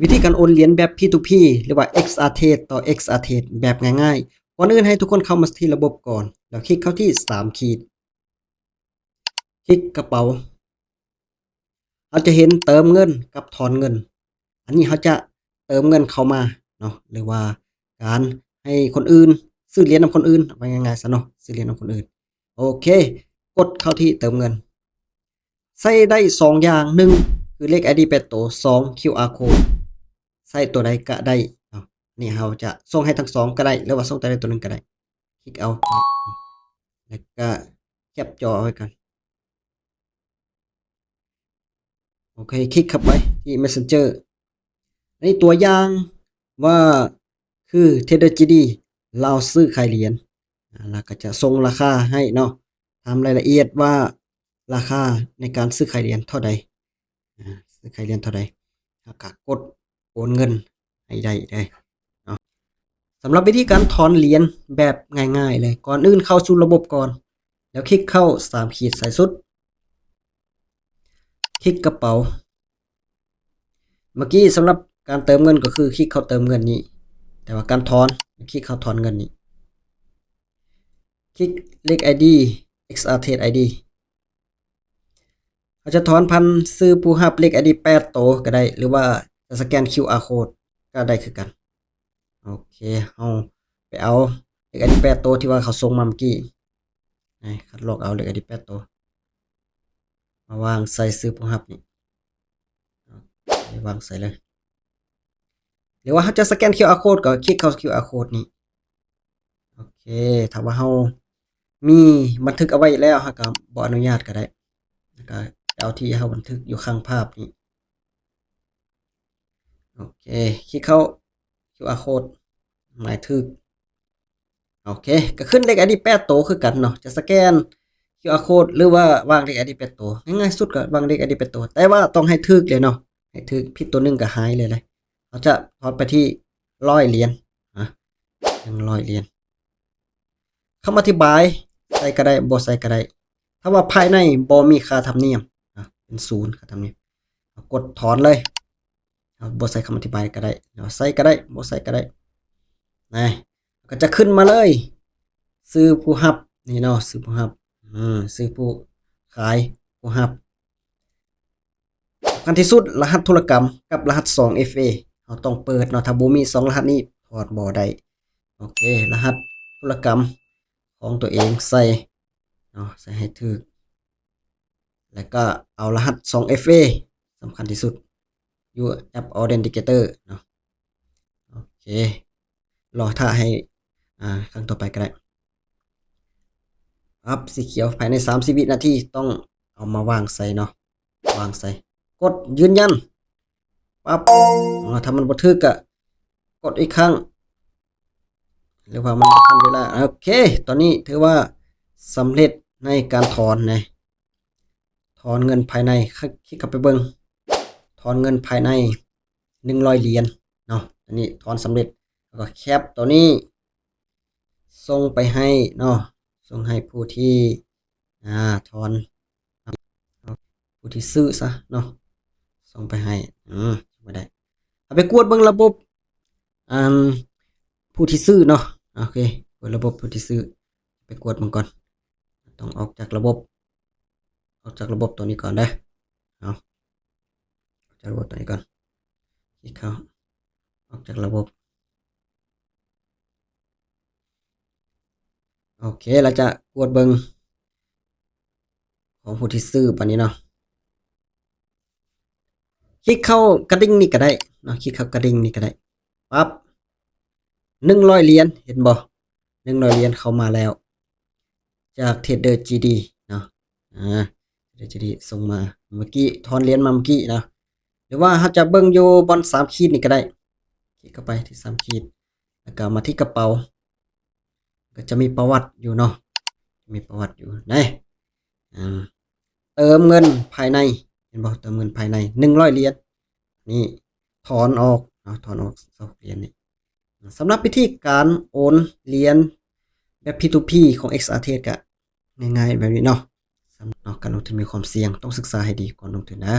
ວິທີການໂອນຫຼຽນແບບ P two P ຫຼືວ່າ XRTrade ຕໍ່ XRTrade ແບບງ່າຍໆ. ກ່ອນອື່ນໃຫ້ທຸກຄົນເຂົ້າມາທີ່ລະບົບກ່ອນ ແລ້ວຄລິກເຂົ້າທີ່ສາມຂີດ ຄລິກກະເປົາ. ເຮົາຈະເຫັນເຕີມເງິນກັບຖອນເງິນ. ອັນນີ້ເຮົາຈະເຕີມເງິນເຂົ້າມາເນາະ ຫຼືວ່າການໃຫ້ຄົນອື່ນ ຊື້ຫຼຽນນຳຄົນອື່ນ ເອົາໄວ້ງ່າຍໆຊະເນາະ ຊື້ຫຼຽນນຳຄົນອື່ນ. ໂອເຄ ກົດເຂົ້າທີ່ເຕີມເງິນ. ໃຊ້ໄດ້ສອງຢ່າງ ໜຶ່ງ ຄືເລກ ID ແປດໂຕ, ສອງ QR code ໃຊ້ຕົວໃດກະໄດ້ເນາະ. ນີ້ເຮົາຈະສົ່ງໃຫ້ທັງສອງກະໄດ້ ຫຼືວ່າສົ່ງແຕ່ໃດຕົວໜຶ່ງກະໄດ້. ຄລິກເອົາ ແລ້ວກະແຄບຈໍເອົາໄວ້ກ່ອນ. ໂອເຄ ຄລິກເຂົ້າໄປທີ່ Messenger. ອັນນີ້ຕົວຢ່າງວ່າຄື Trader GD ລາວຊື້ຂາຍຫຼຽນ ອາ ລາວກະຈະສົ່ງລາຄາໃຫ້ເນາະ. ຖາມລາຍລະອຽດວ່າລາຄາໃນການຊື້ຂາຍຫຼຽນເທົ່າໃດ ອາ ຊື້ຂາຍຫຼຽນເທົ່າໃດ ແລ້ວກະກົດໂອນເງິນໃຫ້ໄດ້ເດີເນາະ. ສຳລັບວິທີການຖອນຫຼຽນແບບງ່າຍໆເລີຍ ກ່ອນອື່ນເຂົ້າສູ່ລະບົບກ່ອນ ແລ້ວຄລິກເຂົ້າສາມຂີດຊ້າຍສຸດ ຄລິກກະເປົາ. ເມື່ອກີ້ສຳລັບການເຕີມເງິນກໍຄືຄລິກເຂົ້າເຕີມເງິນນີ້ ແຕ່ວ່າການຖອນ ຄລິກເຂົ້າຖອນເງິນນີ້ ຄລິກເລກ ID XRTrade ID. ເຮົາຈະຖອນຜ່ານຊື່ຜູ້ຮັບເລກ ID ແປດໂຕກໍໄດ້ ຫຼືວ່າຈະສະແກນ QR code ກໍໄດ້ຄືກັນ. ໂອເຄ ເຮົາໄປເອົາເລກ ID ແປດໂຕທີ່ວ່າເຂົາສົ່ງມາເມື່ອກີ້ ໃຫ້ຄັດລອກເອົາເລກ ID ແປດໂຕ ມາວາງໃສ່ຊື່ຜູ້ຮັບນີ້ ວາງໃສ່ເລີຍ ຫຼືວ່າເຮົາຈະສະແກນ QR code ກໍຄລິກເຂົ້າ QR code ນີ້. ໂອເຄ ຖ້າວ່າເຮົາມີບັນທຶກເອົາໄວ້ແລ້ວ ເຮົາກໍບໍ່ອະນຸຍາດກໍໄດ້ ແລ້ວກໍເອົາທີ່ເຮົາບັນທຶກຢູ່ຂ້າງພາບນີ້. ໂອເຄ ຄລິກເຂົ້າ QR code ໝາຍຖືກ. ໂອເຄ ກໍຂຶ້ນເລກ ID ແປດໂຕຄືກັນເນາະ ຈະສະແກນ QR code ຫຼືວ່າວາງເລກ ID ແປດໂຕ ງ່າຍໆສຸດກໍວາງເລກ ID ແປດໂຕ ແຕ່ວ່າຕ້ອງໃຫ້ຖືກເລີຍເນາະ ໃຫ້ຖືກ ຜິດໂຕໜຶ່ງກໍຫາຍເລີຍ. ເຮົາຈະຖອນໄປທີ່ຮ້ອຍຫຼຽນ ນະ ໜຶ່ງຮ້ອຍຫຼຽນ. ຄຳອະທິບາຍ ໃສ່ກໍໄດ້ ບໍ່ໃສ່ກໍໄດ້. ຖ້າວ່າພາຍໃນບໍ່ມີຄ່າທຳນຽມ ນະ ເປັນສູນຄ່າທຳນຽມ ເຮົາກົດຖອນເລີຍ. ເຮົາບໍ່ໃສ່ຄຳອະທິບາຍກໍໄດ້ ເຮົາໃສ່ກໍໄດ້ ບໍ່ໃສ່ກໍໄດ້ ນະ ກໍຈະຂຶ້ນມາເລີຍ ຊື່ຜູ້ຮັບນີ້ເນາະ ຊື່ຜູ້ຮັບ ອືມ ຊື່ຜູ້ຂາຍ ຜູ້ຮັບ. ສຳຄັນທີ່ສຸດ ລະຫັດທຸລະກຳກັບລະຫັດສອງ FA ເຮົາຕ້ອງເປີດເນາະ ຖ້າບໍ່ມີສອງລະຫັດນີ້ຖອນບໍ່ໄດ້. ໂອເຄ ລະຫັດທຸລະກຳຂອງຕົວເອງໃສ່ເນາະ ໃສ່ໃຫ້ຖືກ ແລ້ວກໍເອົາລະຫັດສອງ FA ສຳຄັນທີ່ສຸດ ຢູ່ App Authenticator ເນາະ. ໂອເຄ ລໍຖ້າໃຫ້ ອາ ຄັ້ງຕໍ່ໄປກໍໄດ້. ປັບ ສີຂຽວ ພາຍໃນສາມສິບວິນາທີຕ້ອງເອົາມາວາງໃສ່ເນາະ ວາງໃສ່ ກົດຢືນຢັນ ປັບ. ອາ ຖ້າມັນບໍ່ຖືກກໍກົດອີກຄັ້ງ ຫຼືວ່າມັນບໍ່ທັນເວລາ. ໂອເຄ ຕອນນີ້ຖືວ່າສຳເລັດໃນການຖອນນະ ຖອນເງິນພາຍໃນ ຄລິກເຂົ້າໄປເບິ່ງ ຖອນເງິນພາຍໃນໜຶ່ງຮ້ອຍຫຼຽນເນາະ. ອັນນີ້ຖອນສຳເລັດ ແລ້ວກໍແຄບຕົວນີ້ສົ່ງໄປໃຫ້ເນາະ ສົ່ງໃຫ້ຜູ້ທີ່ ອາ ຖອນ ຜູ້ທີ່ຊື້ຊະເນາະ ສົ່ງໄປໃຫ້ ອືມ ບໍ່ໄດ້. ເຮົາໄປກວດເບິ່ງລະບົບ ອັນ ຜູ້ທີ່ຊື້ເນາະ. ໂອເຄ ເປີດລະບົບຜູ້ທີ່ຊື້ ໄປກວດເບິ່ງກ່ອນ. ຕ້ອງອອກຈາກລະບົບ ອອກຈາກລະບົບຕົວນີ້ກ່ອນເດີ. ເອົາ ອອກຈາກລະບົບຕົວນີ້ກ່ອນ ຄລິກເຂົ້າ ອອກຈາກລະບົບ. ໂອເຄ ລະຈະກວດເບິ່ງຂອງຜູ້ທີ່ຊື້ບາດນີ້ເນາະ. ຄລິກເຂົ້າກະດິ່ງນີ້ກໍໄດ້ເນາະ ຄລິກເຂົ້າກະດິ່ງນີ້ກໍໄດ້. ປັບ ໜຶ່ງຮ້ອຍຫຼຽນ ເຫັນບໍ່? ໜຶ່ງຮ້ອຍຫຼຽນເຂົ້າມາແລ້ວ ຈາກ Trader GD ເນາະ. ອາ Trader GD ສົ່ງມາເມື່ອກີ້ ຖອນຫຼຽນມາເມື່ອກີ້ເນາະ. ຫຼືວ່າເຮົາຈະເບິ່ງຢູ່ບ່ອນສາມຂີດນີ້ກໍໄດ້ ຄລິກເຂົ້າໄປທີ່ສາມຂີດ ແລ້ວກໍມາທີ່ກະເປົາ ກໍຈະມີປະຫວັດຢູ່ເນາະ ມີປະຫວັດຢູ່ນະ. ອາ ເຕີມເງິນພາຍໃນ ເຫັນບໍ່? ເຕີມເງິນພາຍໃນໜຶ່ງຮ້ອຍຫຼຽນ ນີ້ຖອນອອກເນາະ ຖອນອອກຊາວຫົກຫຼຽນນີ້. ສຳລັບວິທີການໂອນຫຼຽນແບບ P two P ຂອງ XRTrade ກໍງ່າຍໆແບບນີ້ເນາະ. ສຳລັບເນາະ ການລົງທຶນມີຄວາມສ່ຽງ ຕ້ອງສຶກສາໃຫ້ດີກ່ອນລົງທຶນນະ.